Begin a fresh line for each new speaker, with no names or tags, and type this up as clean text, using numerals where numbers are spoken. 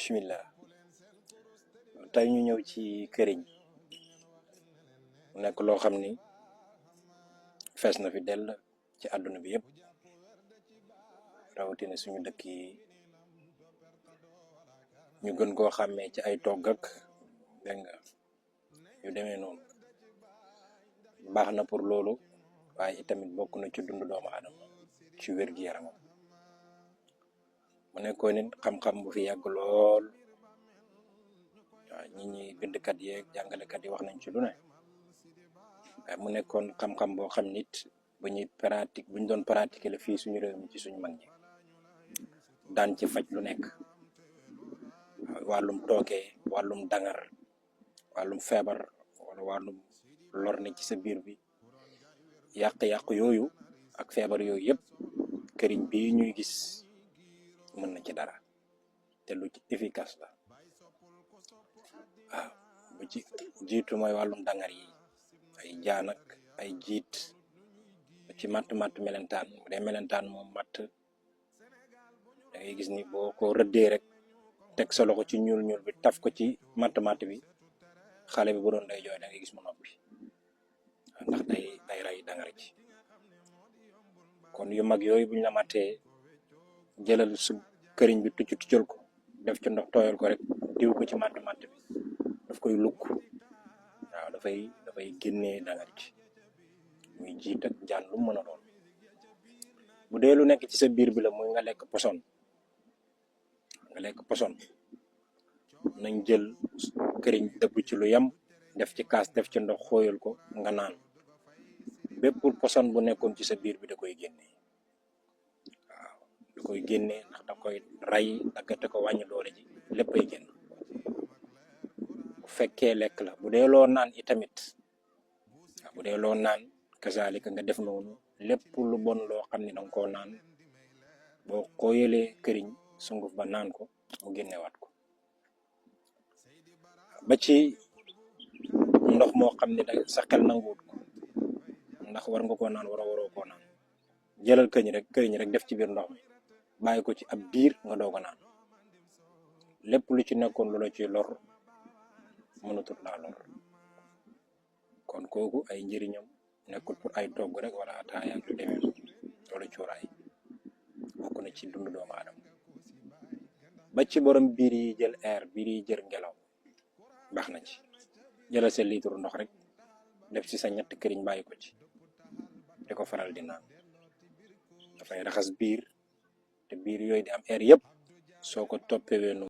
bismillah tey ñu ñëw ci këriñ mu nekk loo xam ni fees na fi dell ci àdduna bi yëpp rawatina suñu dëkk yi ñu gën koo xàmmee ci ay togg ak dégg nga yu demee noonu baax na pour loolu waaye itamit bokk na ci dundu doomu aadama ci wér-gi-yaramam mu nekkoon nit xam-xam bu fi yàgg lool waaw ñi bindkat yeeg jàngalekat yi wax nañ ci lu ne waaye mu nekkoon xam-xam boo xam nit buñ doon pratiquer la fii suñu réew mi ci suñu mag ñi daan ci faj lu nekk wàllum tookee wàllum dangar wàllum feebar wala wàllum lor ne ci sa biir bi yàq-yàq yooyu ak feebar yooyu yëpp këriñ bi ñuy gis mën na ci dara te lu ci efficace la waaw bu ci jiitu mooy wàllum dangar yi ay jaan ak ay jiit ci matt melentaan bu dee melentaan moom matt da ngay gis ni boo ko rëddee rek teg sa loxo ci ñuul bi taf ko ci matt bi xale bi bu doon day jooy da ngay gis mu noppi ndax day rey dangar ci kon yu mag yooyu buñ la mattee jëlal su këriñ bi tuccal ko def ci ndox tooyal ko rek diw ko ci matt bi daf koy lukk waaw dafay génnee dangar ci muy jiit ak jaan lu mën a doon bu dee lu nekk ci sa biir bi la muy nga lekk poson nañ jël këriñ dëbb ci lu yam def ci kaas def ci ndox xooyal ko nga naan bépp poson bu nekkoon ci sa biir bi da koy génnee waaw da koy génnee ndax da koy ray daggate ko wàññi doole ji lépp ay génn bu fekkee lekk la bu dee loo naan itamit waaw bu dee loo naan kazalika nga def noonu lépp lu bon loo xam ne danga koo naan boo xooyalee këriñ sunguf ba naan ko mu génnewaat ko ba ci ndox moo xam ne da sa xel nanguwut ko ndax war nga koo naan waroo koo naan jëlal këriñ rek def ci biir ndox mi bàyyi ko ci ab biir nga doog a naan lépp lu ci nekkoon lu la ci lor mënatut laa lor kon kooku ay njëriñam nekkul pour ay togg rek wala ataaya ak lu demee wala cuuraay bokk na ci dundu doomu aadama ba ci borom biir yi jël air biir yi jël ngelaw baax na ci jëlal sa litre ndox rek def ci sa ñetti këriñ bàyyi ko ci di ko faral di naan dafay raxas biir te biir yooyu di am air yëpp soo ko toppee